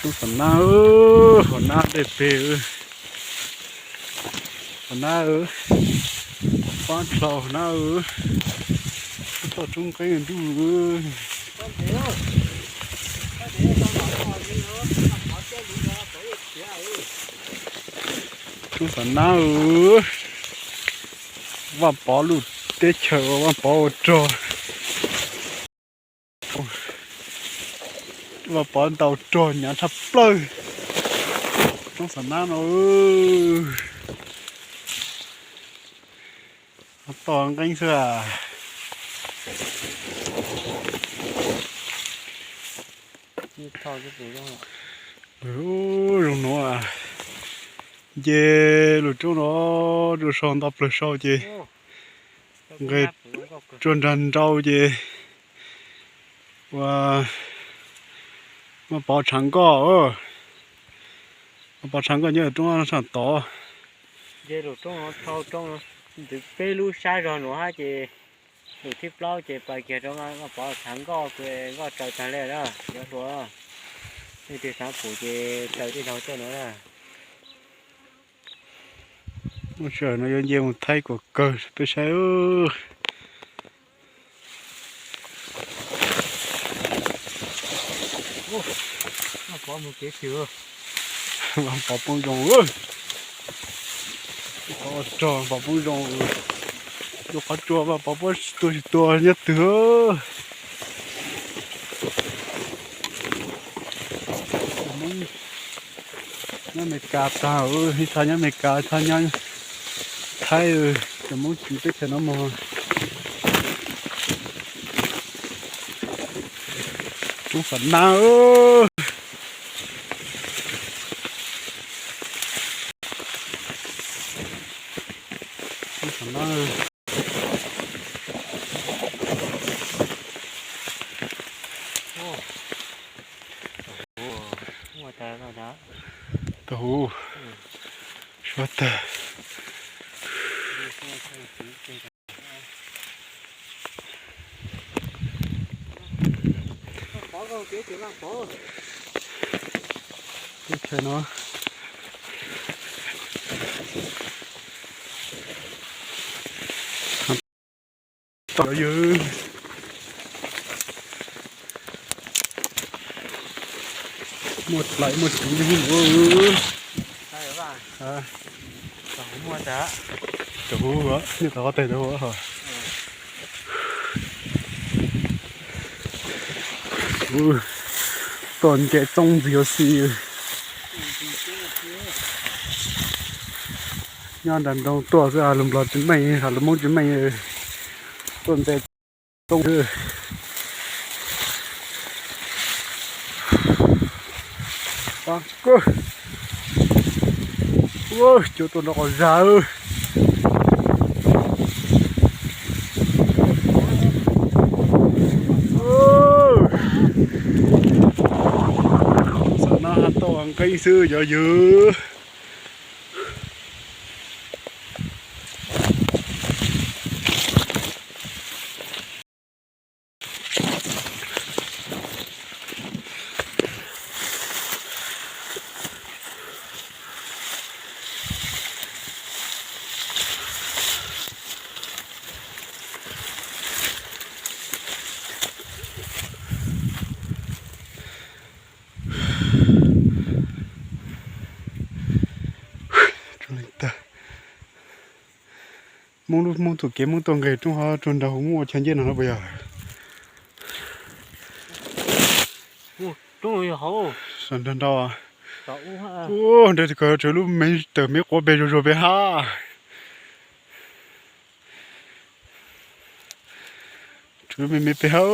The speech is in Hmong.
Roob Xam Nab, hauv nab dej peg, hauv nab, pab dlhau hauv nab, toj roob nqeeb ntuj. Roob Xam Nab, Vaj Pov lub teb chaws uas Vaj Pov ua rog. Vaj Pov ntaus rog hnyav tshaj plaws. Roob Xam Nab no, toj nqeeb xwb. Zoo no, nce lub roob no rau sau nto plawg sau ces nqes rua nrag nrau ces ua Vaj Pov tshav nkoj. Vaj Pov tshav nkoj nyob roob sab tod. Nce lub roob no dhau roob no ntawm peb lub sab zog no hab ces lub thib plaub ces pais kiag rau Vaj Pov tshav nkoj, nkoj raws tag le na, yuav hluas. Nej twg xav pum ces raws tej laug tej no na. Muaj sij hawm no yuav nce mus thaij kom kawg peb saib. Vaj Pov poob zoo, Vaj Pov rog Vaj Pov poob zoo, rau qhov tsua Vaj Pov puab tsis tua tsis tua nyob twg. Nyob Amelikas tag, ib txha nyob Amelikas, ib txha nyob Thaib, cov Hmoob tsev teb chaws no mog. Roob Xam Nab, roob Xam Nab. Tau huv, suav tag. Teb chaws no, yawg, muaj dlais muaj tsuv li no. Tau huv, nej tau qhov teg tau huv. Tuaj nce txoob ntxiv ua si. Nyob nram nroog tuaj xwb, lus Nplog tsis meej, lus Hmoob tsis meej, tuaj nce txoob. Cuab tuaj nrov quas zag. Xam Nab hab toj nqeeb xwb cov yawg. Hmoob lub, Hmoob tus kev Hmoob tuaj nqes roob ho rua nrag huv Hmoob ua chaw ncej no no puas yog? Nrag nrau, nrag ko tseem lub me tawm me quav pes zuag zuag pes hab. Tseem lub me me pes hab.